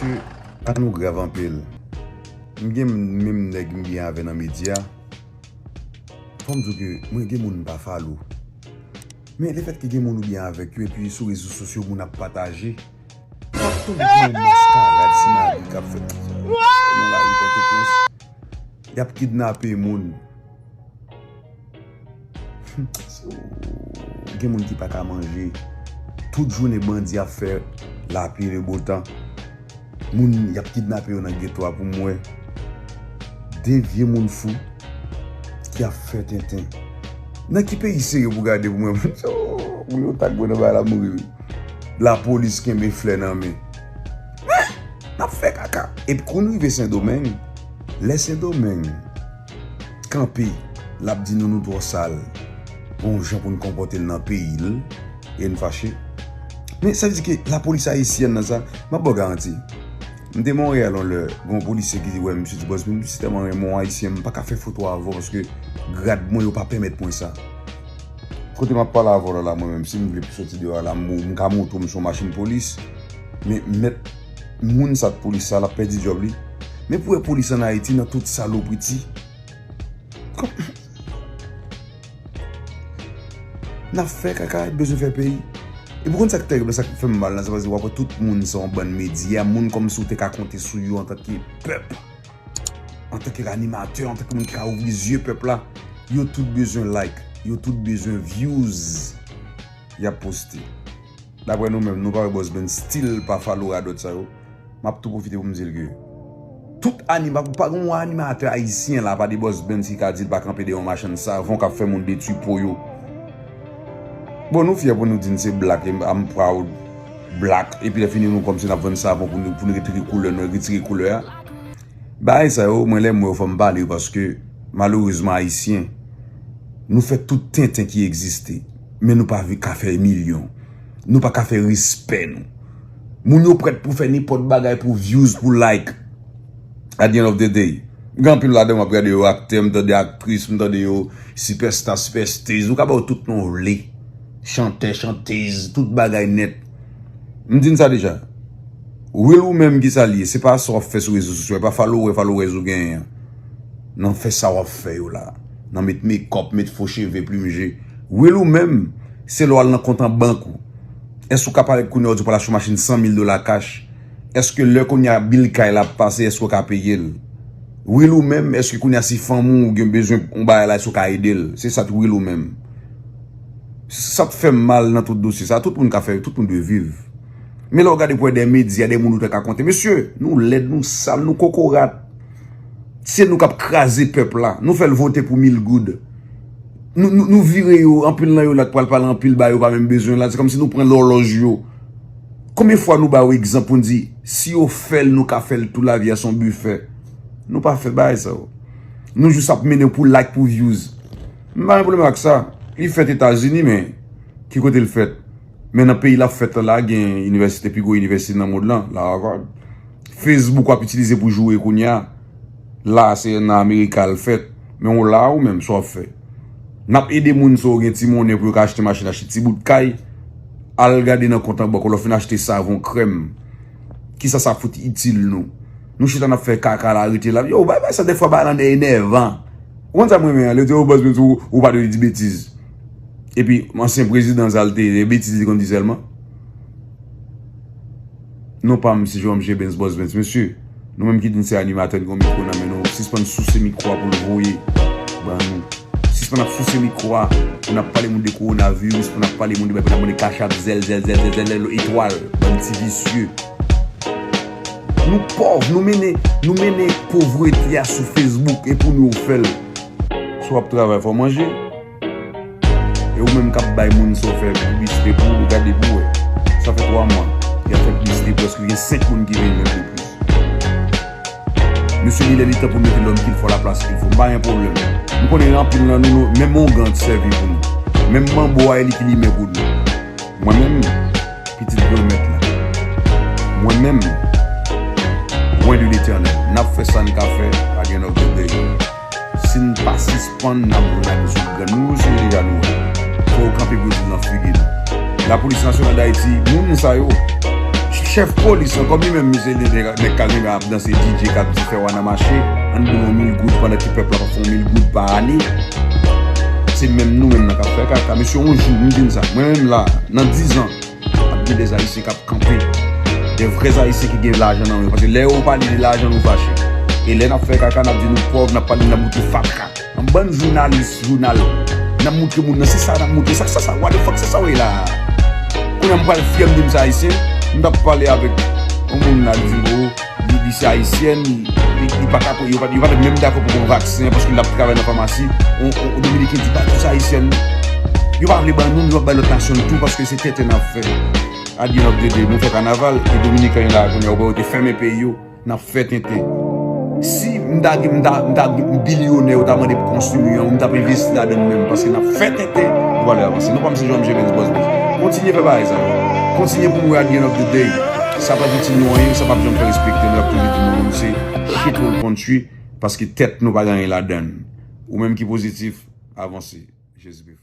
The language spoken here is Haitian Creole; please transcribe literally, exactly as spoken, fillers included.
Ke ka nou grav anpil. M gen menm nèg m byen avè nan medya. Fò m di w ke mwen gen moun m pa follow. Men lefètke gen moun ou byen avèk yo epi sou rezo sosyo moun ap pataje, w ap tonbe sou yon maskarad, si mari k ap fèt nan lari Pòtoprens. Y ap kidnape moun. Gen moun ki pa ka manje. Tout jounen bandi ap fè lapli le botan. Moun y ap kidnape yo nan geto a pou m wè. De vye moun fou ki ap fè tenten. Nan ki peyi serye pou gade pou mwen? Moun yo tak mwen nan bagay la mouri wi. Lapolis kenbe flè nan men. N ap fè kaka. Epi kou n rive Sendomeng, lè Sendomeng kanpe, l ap di nou nou twò sal. Gon jan pou n konpòte l nan peyi l e n fache. Men sa vle di ke lapolis ayisyèn nan sa, m ap ba w garanti. M te Monreyal yon lè, gon polisye ki di, wè, misye di, bòs, misye tèlman renmen yon ayisyen, m pa ka fè foto avè w paske grad mwen yo pa pèmèt mwen sa. Kote m ap pale avè w la, la, mwen menm, si m vle soti deyò a la, m, m ka montre w m se yon machin polis. Men mèt moun sa polis sa, l ap pèdi djòb li. Men pou wè polis ann Ayiti nan tout salopriti. N ap fè kaka, bezwen fè peyi. Epi w konn sa k tèrib la, sa k fè m mal la, se paske w ap wè tout moun se yon bann medya, moun kòmsi w te ka konte sou yo antanke pèp, antanke animatè, antanke moun ki ka ouvri zye pèp la. Yo tout bezwen like, yo tout bezwen views. Y ap poste. Daprè nou menm, nou pa wè Bòs Benz still pa follow radòt sa yo. M ap tou pwofite pou m di l ke tout anima-, pa gen yon animatè ayisyen la, apa de Bòs Benz ki ka di l pa kanpe dèyè yon machann savon k ap fè moun detwi po yo. Bon, nou fyè pou nou di n se black, e, I'm proud black, epi lè fini nou kòmsi n ap vann savon pou nou, pou nou retire koulè, nou retire koulè a. Bagay sa yo, mwen lè m wè yo fò m pale yo paske, malerezman, ayisyen, nou fè tout tenten ki egziste, men nou pa vi-, ka fè milyon. Nou pa ka fè respè nou. Moun yo prèt pou fè nenpòt bagay pou views, pou like. At the end of the day, gen anpil ladan m ap gade yo aktè, m tande aktris, m tande yo sipèsta, sipèstez. Ou ka ba yo tout non w vle. Chantè, chantez, tout bagay nèt. M di n sa deja. Will ou menm ki sa l ye? Se pa sa w ap fè sou rezo sosyo, e pa followè, followers ou genyen an. Nan fè sa w ap fè yo la. Nan met mekòp, met fo cheve, plim je. Will ou menm, se lè w al nan kont an bank ou. Èske w ka parèt kounye a w di w pral achte yon machin san mil dola kach? Èske lè kounye a bil kay la ap pase, èske w ka peye l? Will ou menm, èske kounye a si fanmi w gen bezwen yon bagay la, èske w ka ede l? Se sa t will ou menm. Sa t fè m mal nan tout dosye sa, tout moun ka fè, tout moun dwe viv. Men lè w gade pou wè de medya, de moun ou te ka konte. Mesye, nou lèd, nou sal, nou kokorat. Se nou k ap kraze pèp la. Nou fè l vote pou mil goud. Nou, nou, nou vire yo, anpil nan yo la k pral pale anpil bagay yo pa menm bezwen la. Se kòmsi nou pran lòlòj yo. Konbyen fwa nou ba yo egzanp pou n di, si yo fè l, nou ka fè l tou, lavi a se yon bifè. Nou pa fè bagay sa yo. Nou jis ap mennen pou like, pou views. M pa gen pwoblèm ak sa. Li fèt Etazini, men ki kote l fèt? Men nan peyi l ap fèt la, la gen inivèsite, pi gwo inivèsite nan mond lan, la Harvard. Facebook w ap itilize pou joure kounye a, la se nan Amerika l fèt. Men w la ou menm, sa w ap fè? N ap ede moun sa yo gen ti monnen pou yo ka achte machin, achte ti bout kay, al gade nan kont an bank ou, lè w fin achte savon, krèm. Kisa sa fout itil nou? Nou chita n ap fè kaka la, rete la. Yo, bay, bay sa dèfwa, bay la nan enèvan. Ou konn sa m renmen an? Lè yo di, "Oh, Bòs Benz, ou, ou pa dwe di betiz." Epi, ansyen prezidan sa l te ye, betiz li konn di sèlman. Non pa m, se Jerome J. Benz, Bòs Benz. Mesye, nou menm ki di n se animatè, n gen yon mikwo nan men nou, sispann souse mikwo a pou l voye ban nou. Sispann ap souse mikwo a pou n ap pale moun de kowonaviris, pou n ap pale moun de, pou n ap mande kachap, zèl, zèl, zèl, zèl, zèl, etwal, bann ti visye. Nou pòv, nou mennen, nou mennen povrete a sou Facebook, e pou nou yo fè l. Si w ap travay, fò w manje. E ou menm k ap bay moun sa w fè piblisite pou ou, gade pou w wè. Sa fè twa mwa, y ap fè piblisite, prèske gen senk moun ki vin jwenn de plis. Mesye, li lè li tan pou mete lòm qu'il faut la place qu'il faut. M pa gen pwoblèm. M konnen anpil nan nou, nou, menm ongan t sèvi pou nou. Menm manbo a, e li ki limen pou nou. Mwen menm, pitit Granmèt la. Mwen menm, lwen de Letènèl. N ap fè sa n ka fè, at the end of the day. Si n pa sispann, n ap jwenn ak sou grenn. Nou, se deja nou wè. Fò yo kanpe Brezil nan figi nou. Lapolis Nasyonal d Ayiti, moun sa yo, Chèf polis lan, kòm li menm, se li nèg k al ap danse D J, k ap di fè wana mache, ann ban yon mil goud pandan ke pèp la pa fè yon mil goud pa ane. Se menm nou menm nan k ap fè kaka. Mesye, yon jou, m di n sa, mwen menm la, nan diz an, ap gen de Ayisyen k ap kanpe. De vrè Ayisyen ki gen lajan nan men yo. Paske lè yo pale de lajan, nou fache. E lè n ap fè kaka, n ap di nou pòv, n ap pale, n ap moutre fatra. Yon bann jounalis, jounal. N ap moutre moun nan, se sa n ap moutre, sa, sa, sa, what the fuck, se sa w ye la. Kounye a m pral fyè, m di m se Ayisyen. M t ap pale avèk yon moun la, li di m, oh, li, li se Ayisyèn, li, li pa ka, yo pa, yo pa t menm dakò pou pran vaksen, paske l ap travay nan famasi. On, on, on Dominiken di, pa di se Ayisyèn. Yo pa vle ban nou, yo ap bay lòt nasyon tou, paske se tenten n ap fè. At the end of the day, nou fè kanaval, e Dominiken la, kounye a, ou wè yo te fèmen peyi yo, n ap fè tenten. Si m ta gen, m ta, m ta gen bilyonè, yo ta mande pou konstwi m yon, m t ap envesti ladan l menm, paske n ap fè tenten pou valè avanse. Non pa m se Jean James Buzz Buzz. Kontinye fè bagay sa yo. Kontinye pou m wè at the end of the day. Sa p ap itil nou anyen, sa p ap janm fè respekte nou, y ap toujou di nou menm se shit hole country, paske tèt nou pa gen anyen ladan l. Ou menm ki pozitif, avanse. Jezi vivan.